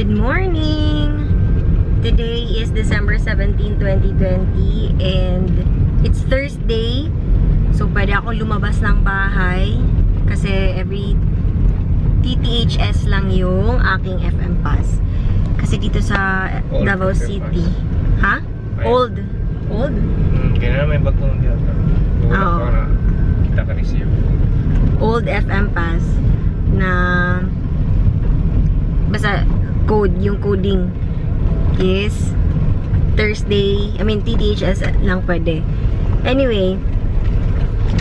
Good morning! Today is December 17, 2020 and it's Thursday. So, pwede akong lumabas ng bahay kasi every TTHS lang yung aking FM pass. Kasi dito sa Old Davao FM City. pass. Ha? Ay. Old. Old? Kaya na may bagong dito. Wala Oo. pa na kita ka-receive. Old FM pass na basta code, yung coding is Thursday, I mean TTHS lang pwede. Anyway,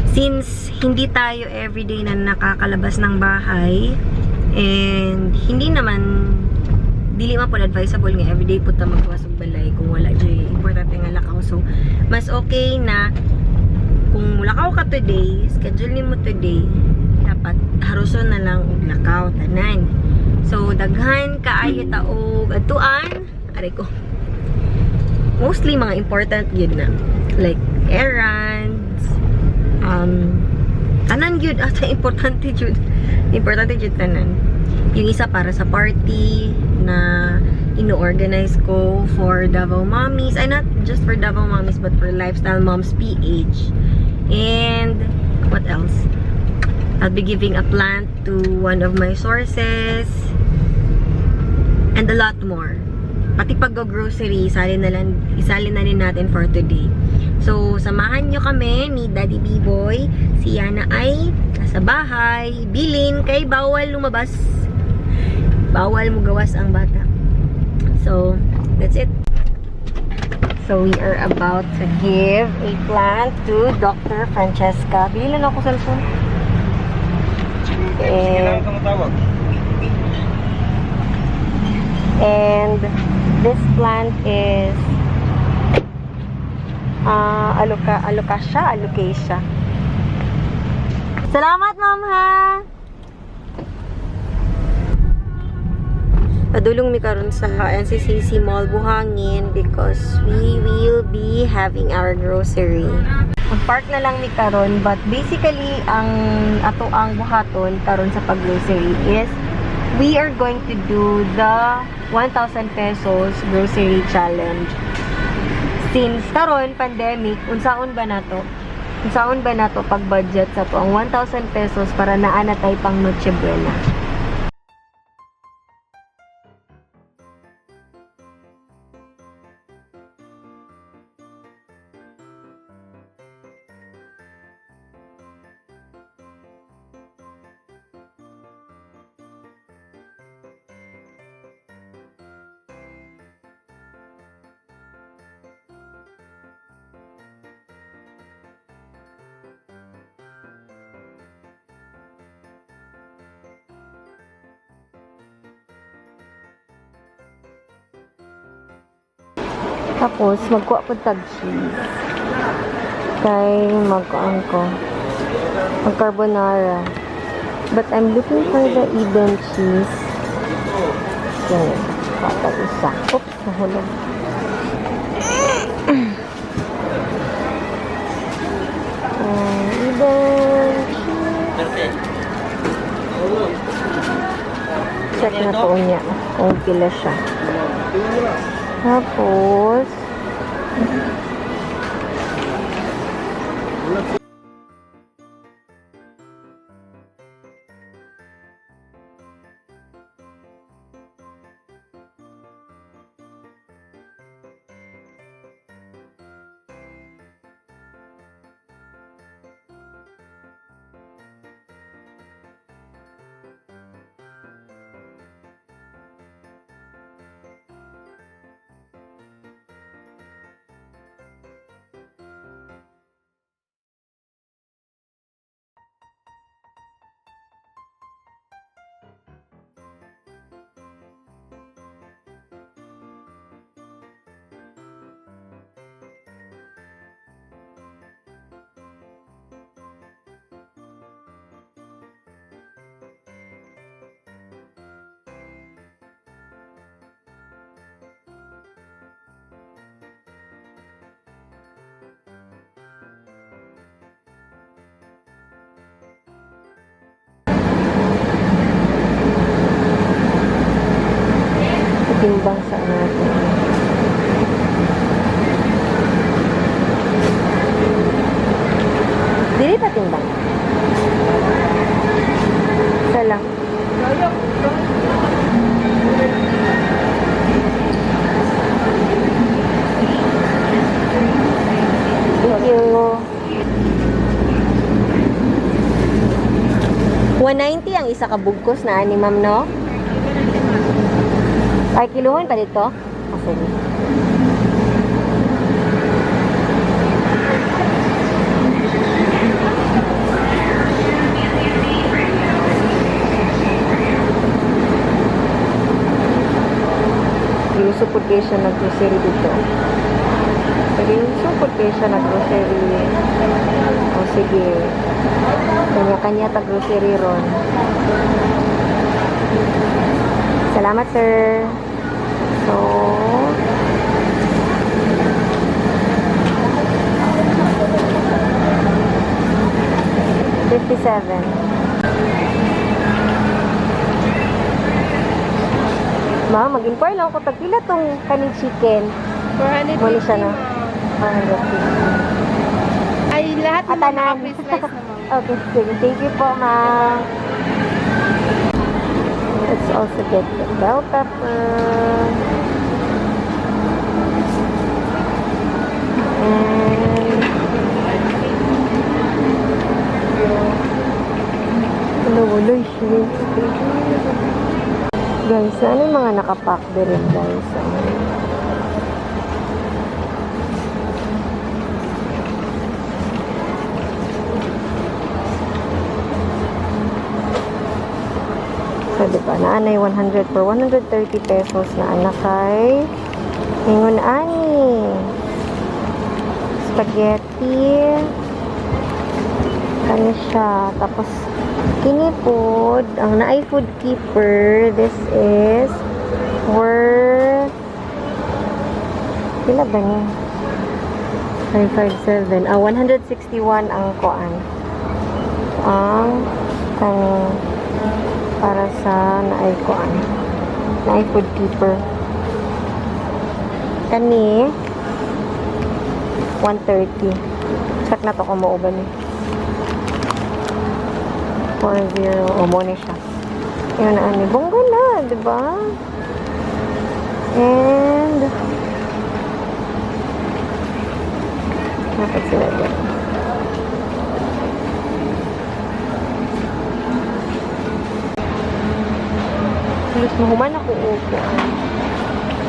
since hindi tayo everyday na nakakalabas ng bahay and hindi naman dili man po advisable nga everyday po ta magwas og balay kung wala jay importante nga lakaw. So, mas okay na kung lakaw ka today, schedule nimo today, dapat haruson na lang og lakaw tanan. So daghan kaayo ta og adtuan, aray ko. Mostly mga important gyud na. Like errands, tanan gyud ata importante gyud. Importante gyud tanan. Yung isa para sa party na ino-organize ko for Davao Mommies. Ay, not just for Davao Mommies, but for Lifestyle Moms PH. And, what else? I'll be giving a plant to one of my sources. And a lot more. Pati pag-grocery, isali na lang, isali na rin natin for today. So, samahan nyo kami ni Daddy B-Boy. Si Yana ay nasa bahay. Bilin kay bawal lumabas. Bawal mugawas ang bata. So, that's it. So, we are about to give a plant to Dr. Francesca. Bili na lang ako cellphone. Sige lang ka matawag. And this plant is alocasia, alocasia. Salamat, ma'am, ha! Padulong mi karon sa NCCC Mall Buhangin because we will be having our grocery. Mag-park na lang mi karon, but basically ang ato ang buhaton karon sa pag-grocery is we are going to do the 1,000 pesos grocery challenge. Since karon pandemic, unsaon ba nato? Unsaon ba nato pag-budget sa to ang 1,000 pesos para naa na tay pang Noche Buena? Tapos, magkuha po tag cheese. Kay magkuan ko. Mag carbonara. But I'm looking for the Eden cheese. Yan. Patag isa. Oops, nahulog. Eden cheese. Check na to niya kung pila siya. Tapos, Timbang sa natin. Dili pa timbang. Isa lang. Thank you. 190 ang isa ka bugkos na ani, ma'am, no? Ay, kiluhan pa dito? Ah, sige. Seryoso po kayo siya nag-grocery dito. Seryoso po kayo siya nag-grocery. O sige. Kanya-kanya ta grocery ron. Salamat, sir. So, 57. Ma, mag-inquire lang ako. Tagpila tong kaning chicken. 450, Mali siya na. Ma'am. 450. Ay, lahat naman Atanan. naka-pre-slice na, ma'am. Okay, sige. Thank you po, ma'am. Let's also get the bell pepper. And wala, wala shrimp. Guys, ano yung mga nakapack din, guys? Ano? So, di ba, naanay 100 for 130 pesos na anak kay Ingon ani. Spaghetti. Kani siya. Tapos, kini food, ang naay food keeper, this is worth, pila ba niya? 557. Ah, 161 ang koan. Ang kaning para sa naay kuan, naay food keeper kani 130. Check na to kung mauban ni 40. O mo ni siya. Yun na ani, bongga na, di ba? And dapat sila dyan. Halos mahuman ako og kuan,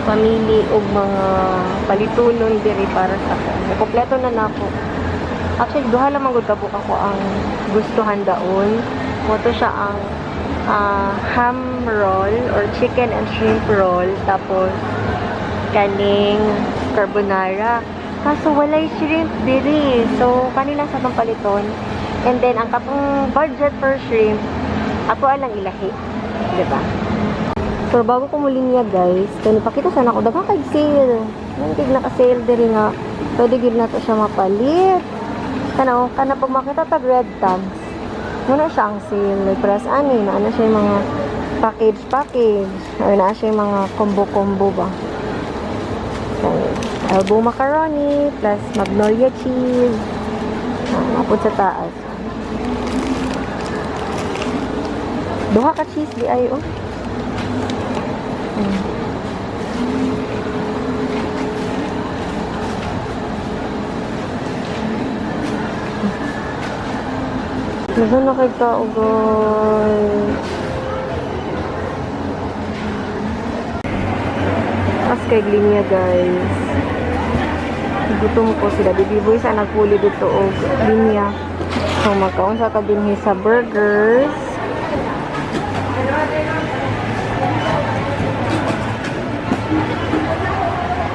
pamili og mga palitunon diri para sa ako. Kompleto na nako. Actually, duha lang man gud kabuk ako ang gustuhan daon. Mo to siya ang ham roll or chicken and shrimp roll, tapos kaning carbonara. Kaso walay shrimp diri. So kanila sa atong paliton. And then ang katong budget for shrimp ato alang ilahi, di ba? Pero bago ko muli niya, guys, kaya nipakita sana ako, daghan kay sale. Nang kay naka-sale diri nga, pwede gid nato siya mapalit. Kana oh, kana pag makita tag red tags. Muna siya ang sale. May press ani, na ano siya yung mga package package or naa siya yung mga combo combo ba. So, elbow macaroni plus magnolia cheese. Ah, mapud sa taas. Duha ka cheese di ay oh. Nasa na kay tao, guys. As kay linya, guys. Gutom ko sila. Baby boy sa nagpuli dito og linya. So, magkaon sa dinhi sa burgers.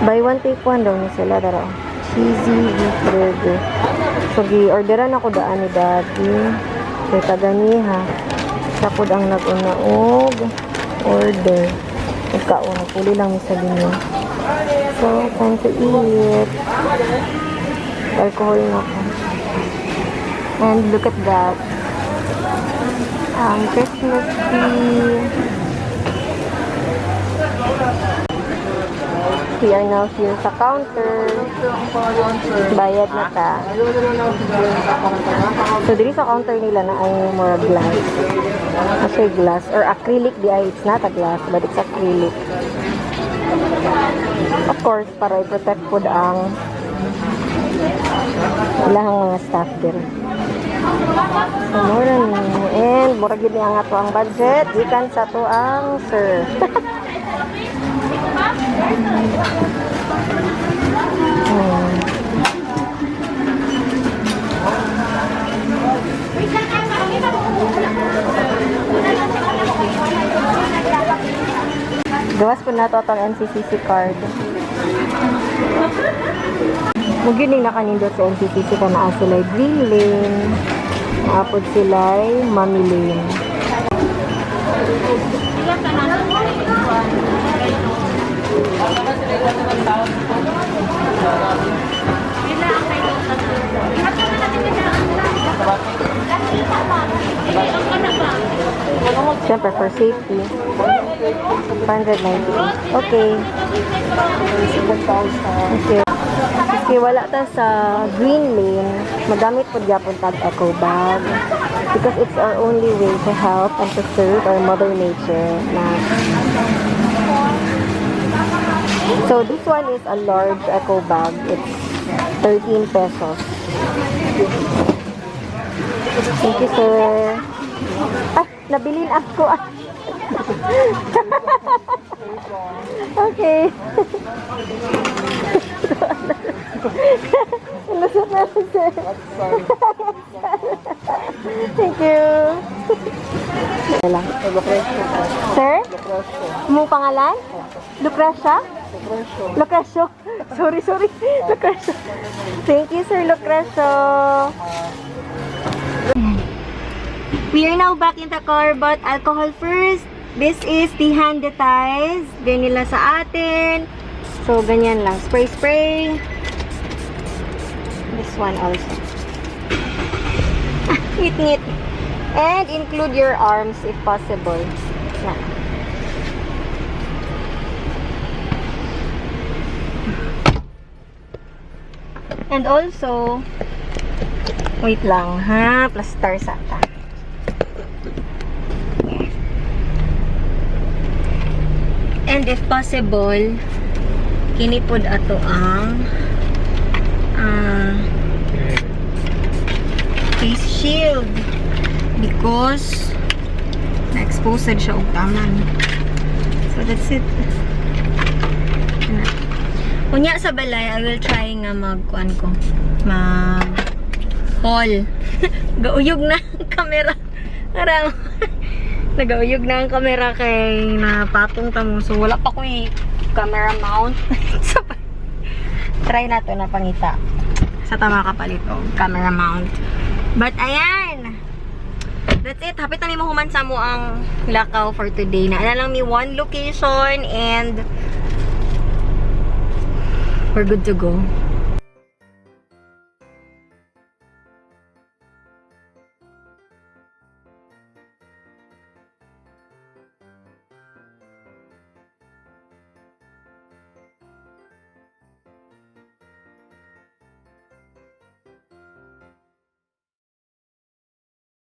Buy one, take one daw ni sila. Dara. Cheesy beef burger. So, gi-orderan ako daan ni Daddy. Kay taga niha. Sapod ang nag-una og order. Nagkaon. Puli lang ni sa linya. So, time to eat. Alcohol na ako. And look at that. Ang Christmas tree. We are now here sa counter. Bayad na ta. So, diri sa counter nila na ay more glass. Actually, glass or acrylic di ay. It's not a glass, but it's acrylic. Of course, para i-protect pod ang ilahang mga staff diri. So, mura ni. And, mura gyud ni ang ato ang budget. Gikan sa to ang sir. Gawas po nato atong NCCC card. Mao gyud ning nakanindot sa NCCC ka naa sila green lane, naa pod sila mommy lane. Siyempre, for safety. 498. Okay. Okay. Kasi wala ta sa green lane, magamit po gyapon tag eco bag. Because it's our only way to help and to serve our mother nature. Na. So this one is a large eco bag. It's 13 pesos. Thank you, sir. Ah, nabilin ako. Ah. Okay. Lusot na lang, sir. Thank you. Wala. Sir? Mong pangalan? Lucrecia? Lucrecio. Sorry, sorry. Lucrecio. Thank you, Sir Lucrecio. We are now back in the car, but alcohol first. This is the hand sanitize. Ganyan sa atin. So, ganyan lang. Spray, spray. This one also. Ngit-ngit. And include your arms if possible. Na. And also, wait lang ha, plaster sa ta. And if possible, kini pod ato ang face shield because na-expose siya og taman. So that's it. Na. Unya sa balay, I will try nga magkuan ko. Mag haul. Gauyog na ang camera. Parang nagauyog na ang camera kay napatong ta mo. So wala pa ko camera mount. So, try na to na pangita. Sa tama kapalit og camera mount. But ayan. That's it. Hapit na mi mahuman sa mo ang lakaw for today. Na lang mi one location and we're good to go.